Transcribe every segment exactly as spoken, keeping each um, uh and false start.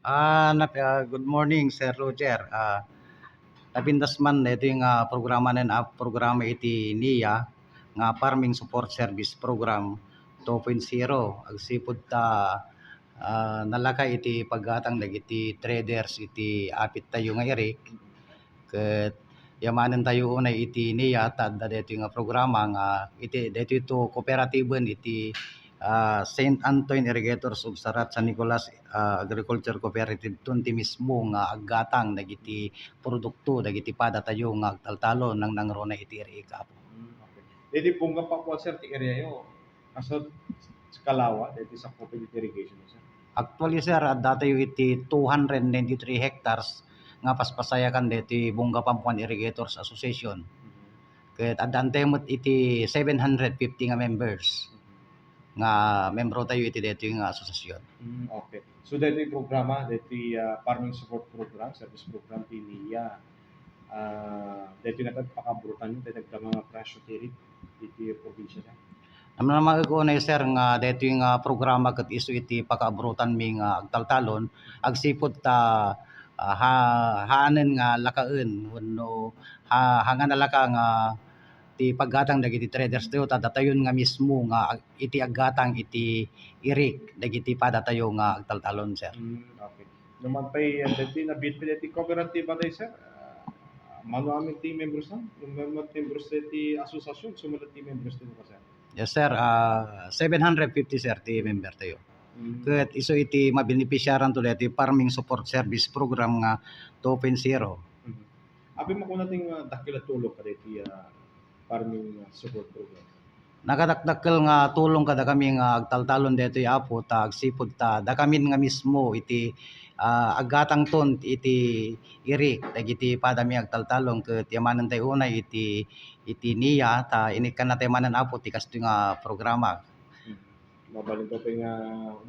Ah, nap-, ah, good morning, Sir Roger. Ah, napintas man daytoy nga programa nen, ah, programa iti niya nga Farming Support Service Program two point zero. Agsipud ta, ah, nalaka iti paggatang dagiti traders iti apit tayo nga irik. Ket yamanen tayo unay iti niya ta adda daytoy nga programa nga iti daytoy to kooperatiben iti, ah, Saint Antoine Irrigators of Sarat San Nicolas, ah, Agriculture Cooperative ton ti mismo nga aggatang dagiti produkto dagiti pada tayo nga agtaltalon nangnangruna iti irik, Apo. Mm, okay. Daytoy Bunga Papua, sir, ti area yo. Kasla ti kalawa daytoy sakop iti irrigation, sir? Actually, sir, adda tayo iti two hundred ninety-three hectares nga paspasayakan daytoy Bunga Papuan Irrigators Association. Mhm. Ket adda tayo met iti seven hundred fifty nga members Mhm. nga membro tayo iti daytoy nga asosasyon. Mm, okay. So, daytoy programa, daytoy, ah, farming support program, service program, ti niya, ah, daytoy nga pakaabrotan, daytoy nga mga presyo ti irik iti probinsya, sir? Namnamaek unay, sir, nga daytoy nga programa ket isu iti pakaabrotanmi nga agtaltalon, agsipud ta, ah, ha-, haanen nga lakaen wenno ha-, hanga nalaka nga ti paggatang dagiti traders tayo, ta datayon nga mismo nga ag-, iti aggatang iti irik dagiti pada tayo nga agtaltalon, sir. Mm, okay. No man pay, ah, daytoy nabiit pay daytoy kooperatiba tayo, sir, ah, mano amin ti membros na? No man membros daytoy asosasyon, sumala ti membros tayo, sir? Yes, sir. Ah, seven hundred fifty, sir, ti member tayo. Mm. Ket isu iti mabenepisiaran to daytoy Farming Support Service Program nga two point zero. Mhm. Apay makuna ti nga dakkel a tulong kadaytoy, ah, farming, ah, support program? Nakadakdakkel nga tulong kadakami nga agtaltalon daytoy, Apo, ta agsipud ta dakamin nga mismo iti, ah, aggatangton iti irik dagiti padami agtaltalon ket yamanen tayo unay iti, iti niya ta inikkanna tayo manen, Apo, ti kastoy nga programa. Hmm. Mabalinto pay nga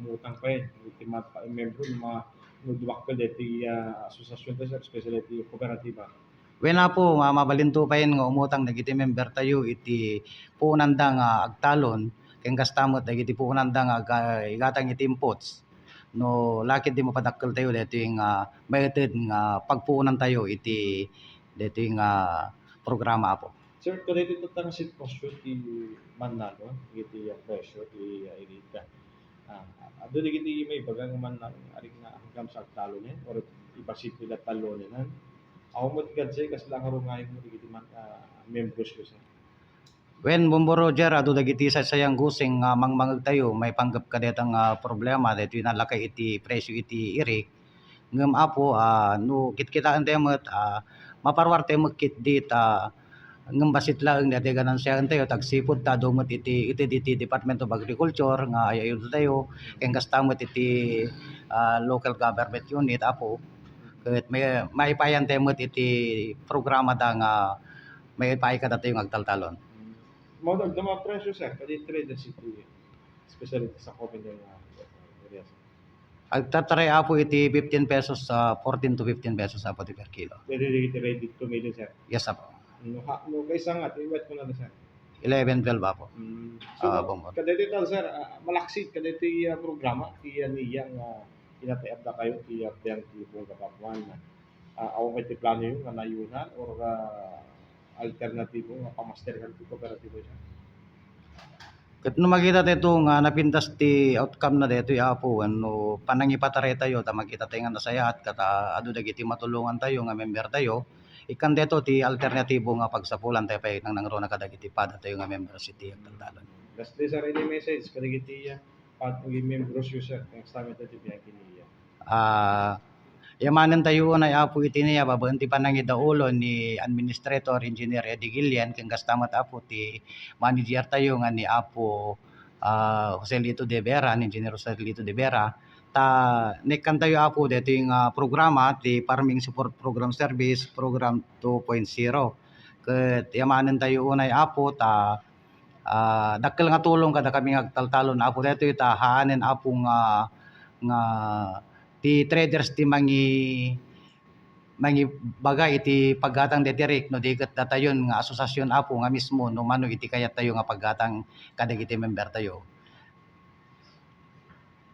umutang pay iti mat-, membro, no ma-, no dumakkel daytoy, ah, asosiasyon tayo, sir, especially iti kooperatiba. Wen, Apo, ma-, mabalinto pay nga umutang dagiti member tayo iti puonanda nga agtalon, ken kasta met dagiti puonanda nga aga-, igatang iti inputs. No lakit di mapadakkel tayo daytoy nga maited nga pagpuonan tayo iti daytoy nga programa, Apo. Sir, kadaytoy tatta nga sitwasyon ti mannalon iti, ah, presyo ti, ah, irik. Ah, adu dagiti maibaga nga mannalon nga arik nga aggamsa agtalonen or ibasit ti talonen. Awan met ti gajay kasla nga rungayen mo dagiti man-, ah, membros yo, sir? Wen, Bombo Roger, adu dagiti saysayang gusing nga mangmangeg tayo maipanggep kadayta nga problema, daytoy nalaka iti presyo iti irik. Ngem, Apo, ah, no kitkitaentayo met, ah, maparuartayo met ketdi ta ngem bassit laeng daytoy ganansiaentayo, ta agsipud ta adu met iti, iti, iti Department of Agriculture nga ay-ayudatayo, ken kasta met iti, ah, local government unit, Apo, ket may, maipayantayo met iti programada nga maipaay kadatayo nga agtaltalon. Maunag na mga presyo, sir, kadi traders iti, especially iti San Joven nga area, sir. Agtataray, Apo, iti fifteen pesos, ah, fourteen to fifteen pesos, Apo, ti per kilo. Pwede di iti ready to mill, sir? Yes, Apo. No, ha, no, kaysa nga, ti wet mo na, sir? Eleven, twelve, Apo. Mm. So, ah, Bongbong. Kadaytoy ta, sir, ah, malaksid kadaytoy, ah, programa, ti, ah, niya nga kinatayabda kayo, ti, ah, biang ti Bunga Papuan. Ah, awan pay ti plano yo nga nayunan or, ah, alternatibo nga pamastergan ti kooperatiba dyan? Ket no makita tayo nga napintas ti outcome na daytoy, Apo, wenno panangipataraytayo ta makita tayo nga nasayaat ket, ah, adu dagiti matulongan tayo nga member tayo, ikkan daytoy ti alternatibo nga pagsapulan tayo pay nangnangruna kadagiti pada tayo nga members iti agtaltalon. Lastly, sir, any message kadagiti, ah, pad-, membros yo, sir, nga estamento ti biag iti niya? Ah, yamanen tayo unay, Apo, iti niya babaen ti panangidaulo ni Administrator Engineer Eddie Guillen, ken kasta met, Apo, ti manager tayo nga ni Apo, ah, Joselito de Vera, ni Engineer Joselito de Vera. Ta naikkan tayo, Apo, daytoy nga programa ti Farming Support Program Service Program two point zero. Ket yamanen tayo unay, Apo, ta ah, dakkel nga tulong kadakami nga agtaltalon, Apo, daytoy ta haanen, Apo, nga, nga ti traders ti mangi-, mangibaga iti paggatang daytoy irik, no di ket datayon nga asosiasyon, Apo, nga mismo no mano iti kayat tayo nga paggatang kadagiti member tayo.